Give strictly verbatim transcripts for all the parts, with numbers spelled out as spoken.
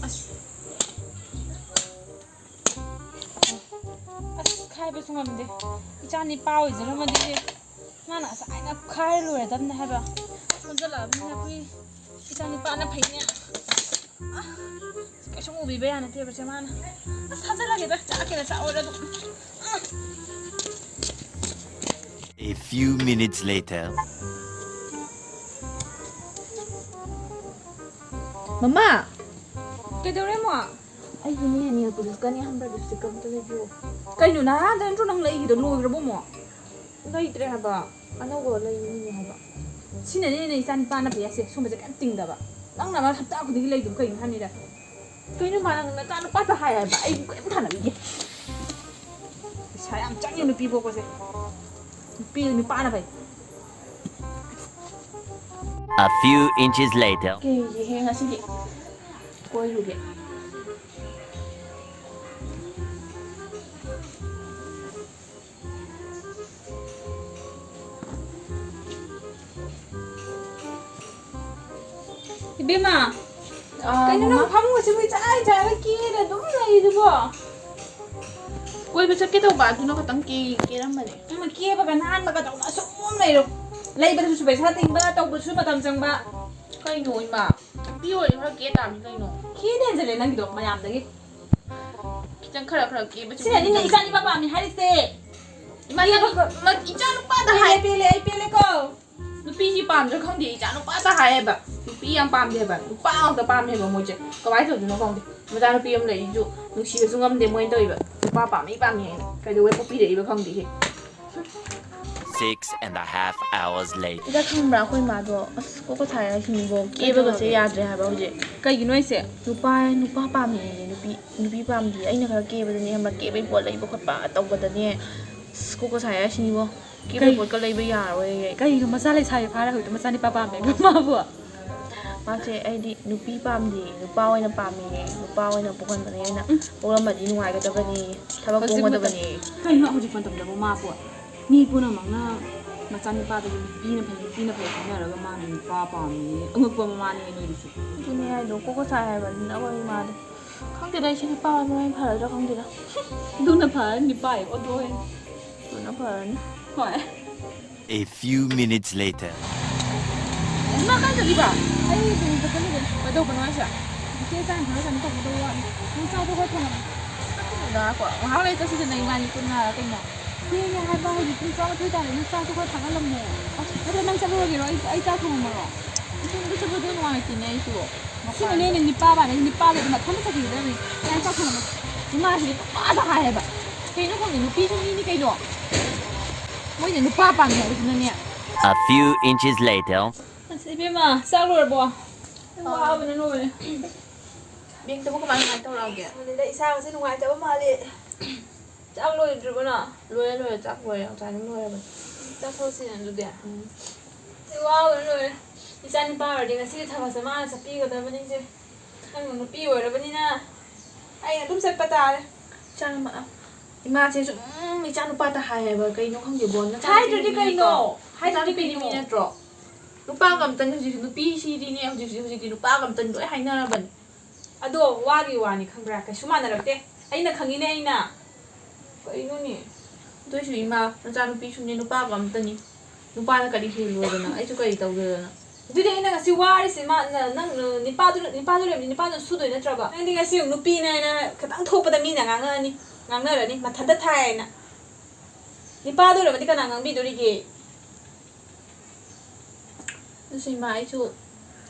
ꯑꯁ, ꯑꯁ, ꯈꯥꯏꯕꯁꯨ ꯉꯝꯗꯦ꯫ ꯏꯆꯥ ꯅꯤꯄꯥ ꯑꯣꯏꯖꯔꯝꯃꯗꯤ ꯃꯥꯅ ꯉꯁꯥꯏꯅ ꯈꯥꯏꯔ ꯂꯣꯏꯔꯗꯕꯅꯦ ꯍꯥꯏꯕ꯫ ꯁꯣꯟꯖꯜꯂꯛꯑꯕꯅꯤꯅ ꯑꯩꯈꯣꯏ ꯏꯆꯥ ꯅꯤꯄꯥꯅ ꯐꯩꯅꯦ꯫ ꯑ, ꯀꯩꯁꯨꯝ ꯎꯕꯤꯕ ꯌꯥ ꯅꯠꯇꯦꯕ ꯁꯦ ꯃꯥꯅ꯫ ꯑꯁ, ꯊꯥꯖꯜꯂꯒꯦꯗ, ꯆꯥꯛꯀꯦꯔꯥ ꯆꯥꯛꯑꯣꯏꯔꯥ ꯑꯗꯨꯝ꯫ ꯑ꯫ A few minutes later. ꯃꯃꯥ! ꯀꯩꯗꯧꯔꯦ, ꯃꯥ? ꯑꯩꯒꯤꯅꯦ, nail polish ꯀꯅꯦ ꯈꯪꯕ꯭ꯔꯥ, lipstick ꯑꯝꯇ ꯂꯩꯕꯤꯌꯣ꯫ ꯀꯩꯅꯣ, ꯅꯍꯥꯟꯗ ꯅꯠꯇ꯭ꯔꯣ ꯅꯪ ꯂꯩꯒꯤꯗꯣ? ꯂꯣꯏꯒ꯭ꯔꯕꯣ, ꯃꯥ? ꯂꯩꯇ꯭ꯔꯦ ꯍꯥꯏꯕ꯫ ꯑꯅꯧꯕ ꯂꯩꯅꯤꯡꯉꯦ ꯍꯥꯏꯕ꯫ ꯁꯤꯅꯅꯦ ꯅꯪ ꯏꯆꯥ ꯅꯤꯄꯥꯅ ꯐꯩ ꯍꯥꯏꯁꯦ, ꯁꯨꯝꯕꯁꯦ ꯀꯩꯝ ꯇꯤꯡꯗꯕ꯫ ꯅꯪꯅ ꯑꯃ ꯍꯞꯇꯥ ꯈꯨꯗꯤꯡꯒꯤ ꯂꯩꯗꯨꯕꯨ ꯀꯩꯅꯣ ꯍꯥꯏꯕꯅꯤꯗ꯫ ꯀꯩꯅꯣ ꯃꯥ, ꯅꯪ ꯅꯆꯥ ꯅꯨꯄꯥꯗ ꯍꯥꯏ ꯍꯥꯏꯕ? ꯑꯩꯕꯨ ꯀꯩꯝ ꯊꯥꯅꯕꯤꯗꯦ꯫ ꯄꯩꯁꯥ ꯌꯥꯝ ꯆꯪꯉꯦ ꯅꯨꯄꯤ ꯄꯣꯛꯄꯁꯦ꯫ ꯅꯨꯄꯤ, ꯅꯨꯄꯥꯅ ꯐꯩ꯫ A few inches later. ꯀꯩꯒꯤꯍꯦ ꯉꯁꯤꯗꯤ ꯀꯣꯏꯔꯨꯒꯦ꯫ ꯏꯕꯦꯝꯃ, ꯑꯥ, ꯀꯩꯅꯣ ꯅꯪ ꯃꯃꯥ? ꯐꯃꯨꯡ ꯑꯁꯤꯕꯨ ꯏꯆꯥꯏ ꯆꯥꯏꯔ ꯀꯦꯔ ꯑꯗꯨꯝ ꯂꯩꯔꯤꯗꯨꯕꯣ? ꯀꯣꯏꯕ ꯆꯠꯀꯦ ꯇꯧꯕ, ꯑꯗꯨꯅ ꯈꯇꯪ ꯀꯦ-, ꯀꯦꯔꯝꯕꯅꯦ꯫ ꯅꯪꯅ ꯀꯦꯕꯒ ꯅꯥꯟꯕꯒ ꯇꯧꯅ ꯑꯁꯨꯝ ꯂꯩꯔꯣ꯫ ꯂꯩꯕꯗꯁꯨ ꯄꯩꯁꯥ ꯇꯤꯡꯕ, ꯇꯧꯕꯁꯨ ꯃꯇꯝ ꯆꯪꯕ꯫ ꯀꯩꯅꯣ ꯏꯃꯥ? ꯅꯨꯄꯤ ꯑꯣꯏꯔꯗꯤ ꯈꯔ ꯀꯦ ꯇꯥꯕꯅꯤ ꯀꯩꯅꯣ꯫ ꯀꯦꯅ ꯍꯦꯟꯖꯜꯂꯦ ꯅꯪꯒꯤꯗꯣ ꯃꯌꯥꯝꯗꯒꯤ꯫ ꯈꯤꯇꯪ ꯈꯔ ꯈꯔ ꯀꯦꯕꯁꯤꯕꯨ ꯁꯤꯅꯅꯤꯅꯦ ꯏꯆꯥ ꯅꯤꯄꯥ ꯄꯥꯝꯃꯤ ꯍꯥꯏꯔꯤꯁꯦ꯫ ꯏꯃꯥ, ꯅꯪ ꯀꯦꯕ ꯈ-, ꯏꯃꯥ, ꯏꯆꯥ ꯅꯨꯄꯥꯗ ꯄꯦꯜꯂꯦ, ꯍꯥꯏ꯫ ꯄꯦꯜꯂꯦ, ꯑꯩ ꯄꯦꯜꯂꯦꯀꯣ꯫ ꯅꯨꯄꯤꯁꯤ ꯄꯥꯝꯗ꯭ꯔꯥ ꯈꯪꯗꯦ, ꯏꯆꯥ ꯅꯨꯄꯥꯗ ꯍꯥꯏꯌꯦꯕ꯫ ꯅꯨꯄꯤ ꯌꯥꯝ ꯄꯥꯝꯗꯦꯕ, ꯅꯨꯄꯥ ꯉꯥꯛꯇ ꯄꯥꯝꯃꯦꯕ ꯃꯣꯏꯁꯦ꯫ ꯀꯃꯥꯏꯅ ꯇꯧꯗꯣꯏꯅꯣ ꯈꯪꯗꯦ꯫ ꯃꯆꯥꯅꯨꯄꯤ ꯑꯃ ꯂꯩꯔꯤꯁꯨ ꯅꯨꯡꯁꯤꯕꯁꯨ ꯉꯝꯗꯦ ꯃꯣꯏꯅ ꯇꯧꯔꯤꯕ꯫ ꯅꯨꯄꯥ ꯄꯥꯝꯃꯤ ꯄꯥꯝꯃꯤ ꯍꯥꯏꯅ ꯀꯩꯗꯧꯕꯩ ꯄꯣꯛꯄꯤꯔꯛꯏꯕ ꯈꯪꯗꯦꯍꯦ꯫ Six and a half hours later. ꯁꯤꯗ ꯈꯪꯕ꯭ꯔꯥ, ꯑꯩꯈꯣꯏ ꯏꯃꯥꯗꯣ ꯑꯁ ꯀꯣꯛꯀ ꯁꯥꯏ ꯍꯥꯏꯁꯤꯅꯤꯕꯣ, ꯀꯦꯕꯒꯁꯦ ꯀꯩꯗꯧꯔꯒꯦ? ꯌꯥꯗ꯭ꯔꯦ ꯍꯥꯏꯕ ꯍꯧꯖꯤꯛ꯫ ꯀꯩꯒꯤꯅꯣ ꯍꯥꯏꯁꯦ? ꯅꯨꯄꯥ, ꯅꯨꯄꯥ ꯄꯥꯝꯃꯦꯌꯦ, ꯅꯨꯄꯤ, ꯅꯨꯄꯤ ꯄꯥꯝꯗꯦ꯫ ꯑꯩꯅ ꯈꯔ ꯀꯦꯕꯗꯅꯦ ꯈꯪꯕ꯭ꯔꯥ, ꯀꯦꯕꯩ ꯄꯣꯠ ꯂꯩꯕ ꯈꯣꯠꯄ ꯇꯧꯕꯗꯅꯦ ꯑꯁ ꯀꯣꯛꯀ ꯁꯥꯏ ꯍꯥꯏꯁꯤꯅꯤꯕꯣ꯫ ꯀꯦꯕꯩ ꯀꯩ-, ꯄꯣꯠꯀ ꯂꯩꯕ ꯌꯥꯔꯣꯏꯌꯦ꯫ ꯀꯩꯅꯣ ꯃꯆꯥ ꯂꯩꯁꯥꯕꯤ ꯐꯥꯔ ꯍꯧꯖꯤꯛꯇ ꯃꯆꯥ ꯅꯤꯄꯥ ꯄꯥꯝꯃꯦ ꯃꯥꯕꯨ? ꯃꯥꯁꯦ ꯑꯩꯗꯤ ꯅꯨꯄꯤ ꯄꯥꯝꯗꯦ, ꯅꯨꯄꯥ ꯑꯣꯏꯅ ꯄꯥꯝꯃꯦꯌꯦ, ꯅꯨꯄꯥ ꯑꯣꯏꯅ ꯄꯣꯛꯍꯟꯕꯅꯦ ꯑꯩꯅ꯫ ꯎꯝ꯫ ꯄꯣꯛꯂꯝꯃꯗꯤ ꯅꯨꯡꯉꯥꯏꯒꯗꯕꯅꯦ, ꯊꯕꯛ ꯍꯧꯖꯤꯛ ꯃꯇꯝ-, ꯀꯣꯝꯒꯗꯕꯅꯦ꯫ ꯀꯩꯅꯣ ꯍꯧꯖꯤꯛ ꯃꯇꯝꯗꯕꯨ ꯃꯥ ꯄꯣ-, ꯃꯤ ꯄꯨꯝꯅꯃꯛꯅ ꯃꯆꯥꯅꯨꯄꯥꯗꯨꯕꯨ ꯅꯨꯄꯤꯅ ꯐꯩ, ꯅꯨꯄꯤꯅ ꯐꯩ ꯍꯥꯏꯅꯔꯒ ꯃꯥꯅ ꯅꯨꯄꯥ ꯄꯥꯝꯃꯤ꯫ ꯑꯉꯛꯄ ꯃꯃꯥꯅꯤ ꯅꯣꯏꯗꯨꯁꯨ꯫ ꯑꯗꯨꯅꯦ ꯍꯥꯏꯗꯣ, ꯀꯣꯛꯀ ꯁꯥꯏ ꯍꯥꯏꯕꯅꯤꯅ ꯑꯩꯈꯣꯏ ꯏꯃꯥꯗꯣ꯫ ꯈꯪꯗꯦꯗ, ꯑꯩꯁꯦ ꯅꯨꯄꯥ ꯑꯃ ꯐꯔꯗ꯭ꯔꯥ ꯈꯪꯗꯦꯗ꯫ ꯑꯗꯨꯅ ꯐꯔꯅꯤ, ꯅꯨꯄꯥ ꯍꯦꯛ ꯑꯣꯟꯊꯣꯛꯑꯦ꯫ ꯑꯗꯨꯅ ꯐꯔꯅꯤ꯫ ꯍꯣꯏ꯫ A few minutes later. ꯏꯃꯥ, ꯀꯥꯏ ꯆꯠꯂꯤꯕ? ꯑꯩ ꯀꯩꯅꯣ ꯆꯠꯄꯅꯤꯗ꯫ ꯀꯩꯗꯧꯕꯅꯣ ꯍꯥꯏꯁꯦ? ꯏꯆꯦ ꯆꯥꯛ ꯏꯟꯖꯥꯡ ꯈꯔ ꯀꯩꯅꯣ ꯇꯧꯒꯗꯧꯕ ꯋꯥꯠꯂꯤ꯫ ꯅꯪ ꯆꯥꯛꯇꯣ ꯈꯔ ꯊꯣꯡꯉꯝꯃꯣ꯫ ꯆꯠꯈꯤꯅꯨꯗ, ꯉꯥꯏꯈꯣ꯫ ꯉꯥꯏꯍꯥꯛ ꯂꯩꯔ ꯆꯠꯁꯤꯗꯅ ꯏꯕꯥꯅꯤ ꯄꯨꯟꯅ ꯀꯩꯅꯣ꯫ ꯊꯦꯡꯉꯦ ꯍꯥꯏꯕ, ꯍꯧꯖꯤꯛ ꯄꯨꯡ ꯇꯔꯥꯃꯥꯊꯣꯏ ꯇꯥꯔꯦ꯫ ꯅꯪ ꯆꯥꯛꯇꯣ ꯈꯔ ꯊꯥꯡꯒꯠꯂꯝꯃꯣ꯫ ꯑꯁ, ꯅꯠꯇ꯭ꯔ ꯅꯪ ꯆꯠꯂꯨꯔꯒꯦꯔꯣ? ꯑꯩ, ꯑꯩ ꯆꯥꯛ ꯊꯣꯡꯉꯝꯃꯔꯣ? ꯏꯊꯟꯗ ꯆꯠꯄꯗꯣ ꯅꯨꯡꯉꯥꯏꯇꯦꯅꯦ ꯑꯩꯁꯨ꯫ ꯁꯤꯅꯅꯦ ꯅꯪ ꯅꯤꯄꯥ ꯕꯥꯅꯦ, ꯅꯤꯄꯥꯗꯣ ꯑꯗꯨꯝ ꯃꯊꯟꯇ ꯆꯠꯈꯤꯒꯗꯕꯅꯤ꯫ ꯅꯪ ꯆꯥꯛ ꯊꯣꯡꯉꯝꯃꯣ꯫ ꯏꯃꯥꯁꯤꯗꯤ ꯄꯨꯡꯐꯥꯗ ꯍꯥꯏꯌꯦꯕ꯫ ꯀꯩꯅꯣ ꯈꯪꯗꯦ, ꯅꯨꯄꯤꯁꯨ ꯃꯤꯅꯤ ꯀꯩꯅꯣ꯫ ꯃꯣꯏꯅ ꯅꯨꯄꯥ ꯄꯥꯝꯃꯤ ꯍꯥꯏꯕꯁꯤꯅꯅꯦ꯫ A few inches later. ꯑꯁ, ꯏꯕꯦꯝꯃ, ꯆꯥꯛ ꯂꯣꯏꯔꯕꯣ? ꯑꯩ ꯋꯥꯕꯅ ꯂꯣꯏꯔꯦ꯫ ꯕꯦꯡꯛꯇꯨꯕꯨ ꯀꯃꯥꯏ ꯀꯃꯥꯏ ꯇꯧꯔꯛꯑꯒꯦ? ꯈꯪꯗꯦꯗ, ꯏꯁꯥꯒꯁꯦ ꯅꯨꯡꯉꯥꯏꯇꯕ ꯃꯥꯜꯂꯦ꯫ ꯆꯥꯛ ꯂꯣꯏꯗ꯭ꯔꯤꯕꯣ ꯅꯪ? ꯂꯣꯏꯔꯦ, ꯂꯣꯏꯔꯦ, ꯆꯥꯛ ꯂꯣꯏꯔꯦ, ꯉꯁꯥꯏꯅ ꯂꯣꯏꯔꯕꯅꯤ꯫ ꯆꯥꯊꯣꯛꯑꯁꯤꯅꯦ ꯑꯗꯨꯗꯤ꯫ ꯎꯝ꯫ ꯑꯩ ꯋꯥꯕꯅ ꯂꯣꯏꯔꯦ꯫ ꯏꯆꯥ ꯅꯨꯄꯥ ꯑꯣꯏꯔꯗꯤ ꯉꯁꯤꯒꯤ ꯊꯕꯛꯁꯦ ꯃꯥꯅ ꯆꯠꯄꯤꯒꯗꯕꯅꯤꯁꯦ꯫ ꯅꯪꯅ ꯅꯨꯄꯤ ꯑꯣꯏꯔꯕꯅꯤꯅ ꯑꯩꯅ ꯑꯗꯨꯝ ꯆꯠꯄ ꯇꯥꯔꯦ꯫ ꯏꯆꯥ ꯅꯨꯄꯥ, ꯏꯃꯥꯁꯦ ꯁꯨꯝ ꯏꯆꯥ ꯅꯨꯄꯥꯗ ꯍꯥꯏꯌꯦꯕ, ꯀꯩꯅꯣ ꯈꯪꯗꯦꯕꯣ꯫ ꯅꯆꯥꯅꯨꯄꯤꯗꯤ ꯍꯥꯏꯗ꯭ꯔꯗꯤ ꯃꯤ ꯀꯩꯅꯣ? ꯅꯠꯇ꯭ꯔꯣ? ꯍꯥꯏꯗ꯭ꯔꯗꯤ ꯅꯆꯥꯅꯨꯄꯤꯗꯤ ꯀꯩꯅꯣ? ꯃꯤ ꯅꯠꯇ꯭ꯔꯣ? ꯅꯨꯄꯥ ꯑꯃꯇꯪ ꯍꯧꯖꯤꯛ ꯅꯨꯄꯤꯁꯤꯗꯤꯅꯦ, ꯍꯧꯖꯤꯛ, ꯍꯧꯖꯤꯛꯇꯤ ꯅꯨꯄꯥ ꯑꯃꯇꯪ ꯂꯣꯏ ꯍꯥꯏꯅꯔꯕꯅꯤ꯫ ꯑꯗꯣ ꯋꯥꯒꯤ ꯋꯥꯅꯤ ꯈꯪꯕ꯭ꯔꯥ? ꯀꯩꯁꯨ ꯃꯥꯟꯅꯔꯛꯇꯦ꯫ ꯑꯩꯅ ꯈꯪꯉꯤꯅꯦ ꯑꯩꯅ꯫ ꯀꯩꯅꯣꯅꯦ? ꯑꯗꯨꯏꯁꯨ ꯏꯃꯥ, ꯅꯆꯥꯅꯨꯄꯤ ꯁꯨꯝꯅꯦ ꯅꯨꯄꯥꯒ ꯑꯝꯇꯅꯤ꯫ ꯅꯨꯄꯥꯅ ꯀꯔꯤ ꯍꯦꯜꯂꯨꯔꯗꯅ? ꯑꯩꯁꯨ ꯀꯔꯤ ꯇꯧꯗꯣꯏꯗꯅ? ꯑꯗꯨꯗꯤ ꯑꯩꯅ ꯉꯁꯤ ꯋꯥꯔꯤꯁꯦ ꯃꯥ-, ꯅ-, ꯅꯪ, ꯅ-, ꯅꯤꯄꯥꯗꯨ, ꯅꯤꯄꯥꯗꯨ ꯂꯩꯔꯝꯅꯤ, ꯅꯤꯄꯥꯗꯨꯅ ꯁꯨꯗꯣꯏ ꯅꯠꯇ꯭ꯔꯕ? ꯅꯪꯗꯤ ꯉꯁꯤ ꯑꯃꯨꯛ ꯅꯨꯄꯤꯅꯦ ꯍꯥꯏꯅ ꯈꯤꯇꯪ ꯊꯣꯛꯄꯗ ꯃꯤꯅ ꯉꯥꯡꯉꯛꯑꯅꯤ, ꯉꯥꯡꯅꯔꯅꯤ, ꯃꯊꯟꯇ ꯊꯥꯏ ꯍꯥꯏꯅ꯫ ꯅꯤꯄꯥꯗꯨ ꯑꯣꯏꯔꯝꯃꯗꯤ ꯀꯅꯥ ꯉꯥꯡꯕꯤꯗꯣꯔꯤꯒꯦ? ꯑꯗꯨꯁꯨ ꯏꯃꯥ, ꯑꯩꯁꯨ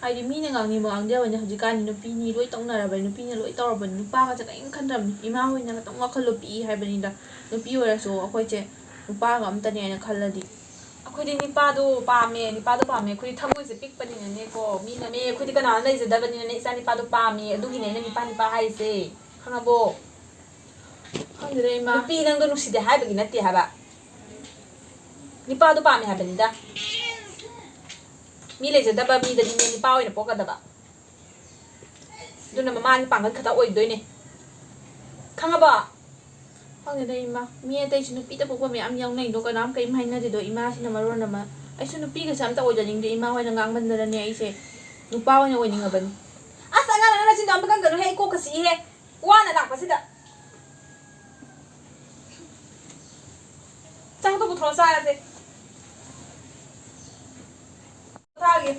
ꯍꯥꯏꯗꯤ ꯃꯤꯅ ꯉꯥꯡꯅꯤꯡꯕ ꯉꯥꯡꯖꯕꯅꯤ꯫ ꯍꯧꯖꯤꯛꯀꯥꯟꯗꯤ ꯅꯨꯄꯤꯅꯤ ꯂꯣꯏ ꯇꯧꯅꯔꯕꯅꯤ, ꯅꯨꯄꯤꯅ ꯂꯣꯏ ꯇꯧꯔꯕꯅꯤ, ꯅꯨꯄꯥꯒꯁꯦ ꯀꯔꯤꯝ ꯈꯟꯗ꯭ꯔꯕꯅꯤ꯫ ꯏꯃꯥ ꯍꯣꯏꯅ ꯈꯤꯇꯪ ꯋꯥꯈꯜꯗꯣ ꯄꯤꯛꯏ ꯍꯥꯏꯕꯅꯤꯗ꯫ ꯅꯨꯄꯤ ꯑꯣꯏꯔꯁꯨ ꯑꯩꯈꯣꯏꯁꯦ ꯅꯨꯄꯥꯒ ꯑꯝꯇꯅꯦꯅ ꯈꯜꯂꯗꯤ꯫ ꯑꯩꯈꯣꯏꯗꯤ ꯅꯤꯄꯥꯗꯣ ꯄꯥꯝꯃꯦ, ꯅꯤꯄꯥꯗꯣ ꯄꯥꯝꯃꯦ꯫ ꯑꯩꯈꯣꯏꯗꯤ ꯊꯃꯣꯏꯁꯦ ꯄꯤꯛꯄꯅꯤꯅꯅꯦꯀꯣ, ꯃꯤ ꯅꯝꯃꯦ꯫ ꯑꯩꯈꯣꯏꯗꯤ ꯀꯅꯥꯅ ꯂꯩꯖꯗꯕꯅꯤꯅꯅꯦ, ꯏꯆꯥ ꯅꯤꯄꯥꯗꯣ ꯄꯥꯝꯃꯦ꯫ ꯑꯗꯨꯒꯤꯅꯦ ꯑꯩꯅ ꯅꯤꯄꯥ ꯅꯤꯄꯥ ꯍꯥꯏꯔꯤꯁꯦ, ꯈꯪꯉꯕꯣ? ꯈꯪꯗꯦꯗ ꯏꯃꯥ꯫ ꯅꯨꯄꯤ ꯅꯪꯗꯣ ꯅꯨꯡꯁꯤꯗꯦ ꯍꯥꯏꯕꯒꯤ ꯅꯠꯇꯦ ꯍꯥꯏꯕ, ꯅꯤꯄꯥꯗꯣ ꯄꯥꯝꯃꯦ ꯍꯥꯏꯕꯅꯤꯗ꯫ ꯃꯤ ꯂꯩꯖꯗꯕ ꯃꯤꯗꯗꯤꯅꯦ ꯅꯤꯄꯥ ꯑꯣꯏꯅ ꯄꯣꯛꯀꯗꯕ꯫ ꯑꯗꯨꯅ ꯃꯃꯥꯒꯤ ꯄꯥꯡꯒꯜ ꯈꯛꯇ ꯑꯣꯏꯗꯣꯏꯅꯦ꯫ ꯈꯪꯉꯕꯣ? ꯈꯪꯗꯦꯗ ꯏꯃꯥ, ꯃꯤ ꯑꯇꯩꯁꯨ ꯅꯨꯄꯤꯗ ꯄꯣꯛꯄ ꯃꯌꯥꯝ ꯌꯥꯎꯅꯩꯗꯣ, ꯀꯅꯥꯝ ꯀꯔꯤꯝ ꯍꯥꯏꯅꯗꯦꯗꯣ꯫ ꯏꯃꯥꯁꯤꯅ ꯃꯔꯣꯟ ꯑꯃ, ꯑꯩꯁꯨ ꯅꯨꯄꯤꯒꯁꯦ ꯑꯝꯇ ꯑꯣꯏꯖꯅꯤꯡꯗꯦ꯫ ꯏꯃꯥ ꯍꯣꯏꯅ ꯉꯥꯡꯃꯟꯗꯅꯅꯦ ꯑꯩꯁꯦ ꯅꯨꯄꯥ ꯑꯣꯏꯅ ꯑꯣꯏꯅꯤꯡꯉꯕꯅꯤ꯫ ꯑꯁ, ꯑꯉꯥꯡ, ꯅꯪ ꯅꯆꯤꯟꯗꯣ ꯑꯝꯇ ꯀꯟꯒꯅꯨꯍꯦ, ꯑꯩ ꯀꯣꯛꯀ ꯆꯤꯛꯏꯍꯦ, ꯋꯥꯅ ꯂꯥꯛꯄꯁꯤꯗ꯫ ꯆꯥꯛꯇꯣ ꯄꯨꯊꯣꯔꯣ ꯆꯥꯔꯁꯦ꯫ ꯄꯣꯊꯥꯒꯦ꯫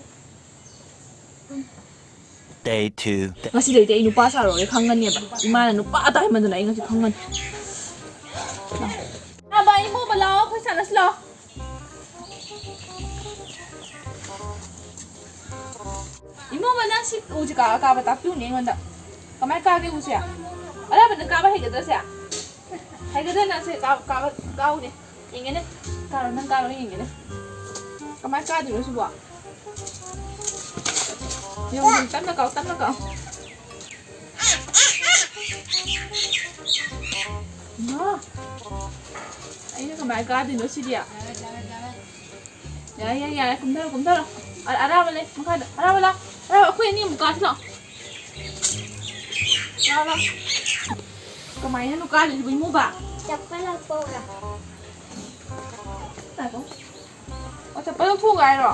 Day two. ꯉꯁꯤꯗꯩꯗꯤ ꯑꯩ ꯅꯨꯄꯥ ꯁꯥꯔꯣꯏ ꯈꯪꯒꯅꯦꯕ꯫ ꯏꯃꯥꯅ ꯅꯨꯄꯥ ꯇꯥꯏꯃꯟꯗꯅ ꯑꯩ ꯉꯁꯤ ꯈꯪꯒꯅꯤ꯫ ꯂꯥꯛꯑꯣ, ꯏꯃꯣꯕ, ꯂꯥꯛꯑꯣ, ꯑꯩꯈꯣꯏ ꯁꯥꯟꯅꯁꯤ ꯂꯥꯛꯑꯣ꯫ ꯏꯃꯣꯕ, ꯅꯪ ꯁꯤ ꯎꯁꯦ ꯀꯥ-, ꯀꯥꯕ ꯇꯥꯛꯄꯤꯌꯨꯅꯦ ꯑꯩꯉꯣꯟꯗ꯫ ꯀꯃꯥꯏ ꯀꯥꯒꯦ ꯎꯁꯦ? ꯑꯔꯥꯕ, ꯅꯪ ꯀꯥꯕ ꯍꯩꯒꯗ꯭ꯔꯁꯦ? ꯍꯩꯒꯗ꯭ꯔ ꯅꯪꯁꯦ? ꯀꯥ-, ꯀꯥꯕ, ꯀꯥꯎꯅꯦ꯫ ꯌꯦꯡꯒꯦꯅꯦ꯫ ꯀꯥꯔꯣ, ꯅꯪ ꯀꯥꯔꯣ, ꯌꯦꯡꯒꯦꯅꯦ꯫ ꯀꯃꯥꯏ ꯀꯥꯗꯣꯏꯅꯣ ꯁꯤꯕꯣ? ꯌꯦꯡꯉꯨ, ꯇꯞꯅ ꯀꯥꯎ, ꯇꯞꯅ ꯀꯥꯎ꯫ ꯏꯃꯥ! ꯑꯩꯅ ꯀꯃꯥꯏ ꯀꯥꯗꯣꯏꯅꯣ ꯁꯤꯗꯤ? ꯌꯥꯔꯦ, ꯌꯥꯔꯦ, ꯌꯥꯔꯦ꯫ ꯀꯨꯝꯊꯔꯣ, ꯀꯨꯝꯊꯔꯣ꯫ ꯑ-, ꯑꯔꯥꯕ ꯂꯩ, ꯃꯈꯥꯗ꯫ ꯑꯔꯥꯕ ꯂꯥꯎ꯫ ꯑꯔꯥꯕ, ꯑꯩꯈꯣꯏ ꯑꯅꯤ ꯑꯃꯨꯛ ꯀꯥꯁꯤ ꯂꯥꯎ꯫ ꯂꯥꯎ, ꯂꯥꯎ꯫ ꯀꯃꯥꯏꯅꯅꯣ ꯀꯥꯗꯣꯏꯁꯤꯕꯣ, ꯏꯃꯣꯕ? ꯆꯞꯄꯜ ꯂꯧꯊꯣꯛꯎꯔꯥ? ꯉꯥꯏꯈꯣ꯫ ꯑꯣ, ꯆꯞꯄꯜ ꯂꯧꯊꯣꯛꯎ ꯍꯥꯏꯔꯣ?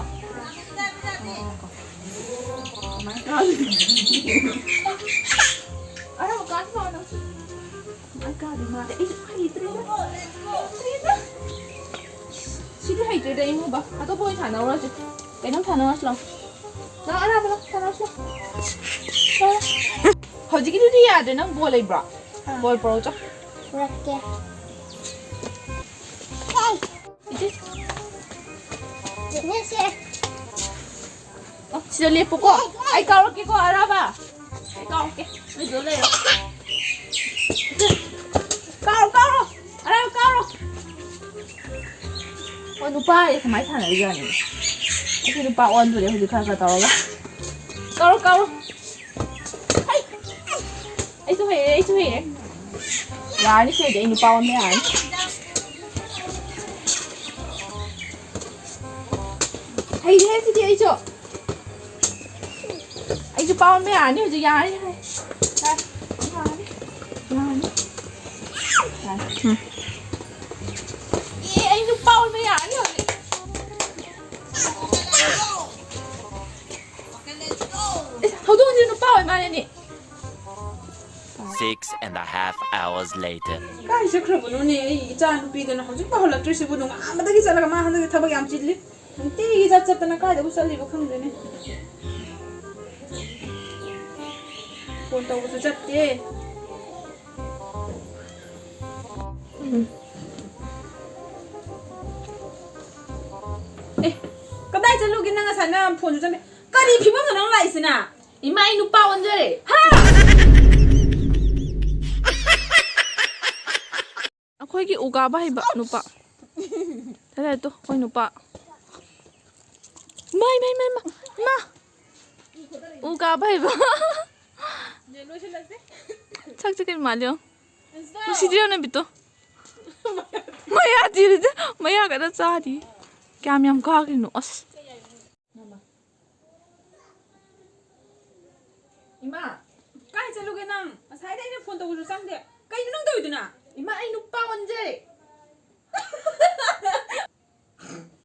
ꯀꯃꯥꯏꯅ ꯀꯥꯗꯣꯏꯅꯣ? ꯑꯔꯥꯕ ꯀꯥꯁꯤ ꯂꯥꯎ ꯅꯪꯁꯨ꯫ ꯀꯃꯥꯏꯅ ꯀꯥꯗꯣꯏꯅꯣ ꯃꯥꯗꯤ? ꯑꯩꯁꯨ ꯍꯩꯇ꯭ꯔꯦꯗ꯫ ꯍꯩꯇ꯭ꯔꯦꯗ꯫ ꯁꯤꯗꯤ ꯍꯩꯇ꯭ꯔꯦꯗ, ꯏꯃꯣꯕ꯫ ꯑꯇꯣꯞꯄ ꯑꯣꯏꯅ ꯊꯥꯅꯧꯔꯁꯦ꯫ ꯀꯩꯅꯣꯝ ꯊꯥꯅꯧꯔꯁꯤ ꯂꯥꯎ꯫ ꯂꯥꯎ, ꯑꯔꯥꯕ ꯂꯥꯎ, ꯊꯥꯅꯧꯔꯁꯤ ꯂꯥꯎ꯫ ꯂꯥꯎ, ꯂꯥꯎ꯫ ꯍꯧꯖꯤꯛꯀꯤꯗꯨꯗꯤ ꯌꯥꯗ꯭ꯔꯦ, ꯅꯪ ꯕꯣꯜ ꯂꯩꯕ꯭ꯔꯣ? ꯑꯥ꯫ ꯕꯣꯜ ꯄꯨꯔꯛꯎ ꯆꯣ꯫ ꯄꯨꯔꯛꯀꯦ꯫ ꯏꯆꯦ꯫ ꯏꯆꯦ, ꯁꯦ꯫ ꯑꯣ, ꯁꯤꯗ ꯂꯦꯞꯄꯨꯀꯣ꯫ ꯑꯩ ꯀꯥꯎꯔꯛꯀꯦꯀꯣ, ꯑꯔꯥꯕ꯫ ꯑꯩ ꯀꯥꯎꯔꯛꯀꯦ꯫ ꯅꯣꯏꯗꯣ ꯂꯩꯔꯣ꯫ ꯀꯥꯎꯔꯣ, ꯀꯥꯎꯔꯣ꯫ ꯑꯔꯥꯕ ꯀꯥꯎꯔꯣ꯫ ꯑꯣ, ꯅꯨꯄꯥ ꯍꯥꯏꯁꯦ ꯁꯨꯃꯥꯏꯅ ꯁꯥꯟꯅꯔꯤꯖꯥꯠꯅꯤ꯫ ꯑꯩꯁꯦ ꯅꯨꯄꯥ ꯑꯣꯟꯗꯣꯔꯦ ꯍꯧꯖꯤꯛ ꯈꯔ ꯈꯔ ꯇꯧꯔꯒ꯫ ꯀꯥꯎꯔꯣ, ꯀꯥꯎꯔꯣ꯫ ꯍꯩ! ꯑꯩꯁꯨ ꯍꯩꯔꯦ, ꯑꯩꯁꯨ ꯍꯩꯔꯦ꯫ ꯌꯥꯔꯅꯤ, ꯁꯤꯗꯤ ꯑꯩ ꯅꯨꯄꯥ ꯑꯣꯟꯕ ꯌꯥꯔꯅꯤ꯫ ꯍꯩꯔꯦ ꯁꯤꯗꯤ ꯑꯩꯁꯨ꯫ ꯑꯩꯁꯨ ꯄꯥ ꯑꯣꯟꯕ ꯌꯥꯔꯅꯤ ꯍꯧꯖꯤꯛ, ꯌꯥꯔꯅꯤ, ꯌꯥꯔꯅꯤ, ꯌꯥꯔꯅꯤ꯫ ꯎꯝ꯫ ꯑꯦ, ꯑꯩ ꯅꯨꯄꯥ ꯑꯣꯟꯕ ꯌꯥꯔꯅꯤ ꯍꯧꯖꯤꯛ꯫ ꯑꯦ, ꯍꯧꯗꯣꯡꯁꯦ ꯅꯨꯄꯥ ꯑꯣꯏ ꯃꯥꯜꯂꯦꯅꯦ꯫ Six and a half hours later. ꯀꯥꯏ ꯆꯠꯈ꯭ꯔꯕꯅꯣꯅꯦ? ꯑꯩ ꯏꯆꯥ ꯅꯨꯄꯤꯗꯨꯅ ꯍꯧꯖꯤꯛꯐꯥꯎ ꯍꯜꯂꯛꯇ꯭ꯔꯤꯁꯤꯕꯨ? ꯅꯣꯡꯉꯥꯟꯕꯗꯒꯤ ꯆꯠꯂꯒ ꯃꯥ ꯍꯟꯗꯛꯇꯤ ꯊꯕꯛ ꯌꯥꯝ ꯆꯤꯜꯂꯤ꯫ ꯅꯨꯡꯇꯤꯒꯤ ꯆꯠ ꯆꯠꯇꯅ ꯀꯥꯏꯗꯕꯨ ꯆꯠꯂꯤꯕ ꯈꯪꯗꯦꯅꯦ꯫ ꯐꯣꯟ ꯇꯧꯕꯁꯨ ꯆꯠꯇꯦ꯫ ꯎꯝ꯫ ꯑꯦ, ꯀꯗꯥꯏ ꯆꯠꯂꯨꯒꯦ ꯅꯪ? ꯉꯁꯥꯏꯅ ꯐꯣꯟꯁꯨ ꯆꯠꯇꯦ꯫ ꯀꯔꯤ ꯐꯤꯕꯝꯅꯣ ꯅꯪ ꯂꯥꯛꯏꯁꯤꯅ? ꯏꯃꯥ, ꯑꯩ ꯅꯨꯄꯥ ꯑꯣꯟꯖꯔꯦ꯫ ꯍꯥ? ꯑꯩꯈꯣꯏꯒꯤ ꯎ ꯀꯥꯕ ꯍꯩꯕ ꯅꯨꯄꯥ꯫ ꯀꯗꯥꯏ ꯇꯣ, ꯑꯩꯈꯣꯏ ꯅꯨꯄꯥ꯫ ꯃꯥꯏ, ꯃꯥꯏ, ꯃꯥꯏ, ꯃꯥ, ꯃꯥ꯫ ꯎ ꯀꯥꯕ ꯍꯩꯕ꯫ ꯁꯛꯁꯦ ꯀꯩ ꯃꯥꯜꯂꯤ ꯌꯦꯡꯉꯣ꯫ ꯅꯨꯡꯁꯤꯗ꯭ꯔꯣ ꯅꯕꯤꯠꯇꯣ? ꯃꯌꯥ ꯊꯤꯔꯤꯁꯦ, ꯃꯌꯥ ꯈꯛꯇ ꯆꯥꯔꯤ꯫ ꯀꯌꯥꯝ ꯌꯥꯝ ꯀꯥꯈ꯭ꯔꯤꯅꯣ ꯑꯁ꯫ ꯏꯃꯥ, ꯀꯥꯏ ꯆꯠꯂꯨꯒꯦ ꯅꯪ? ꯉꯁꯥꯏꯗ ꯑꯩꯅ ꯐꯣꯟ ꯇꯧꯕꯁꯨ ꯆꯪꯗꯦ꯫ ꯀꯩꯅꯣ ꯅꯪ ꯇꯧꯔꯤꯗꯨꯅ? ꯏꯃꯥ, ꯑꯩ ꯅꯨꯄꯥ ꯑꯣꯟꯖꯔꯦ꯫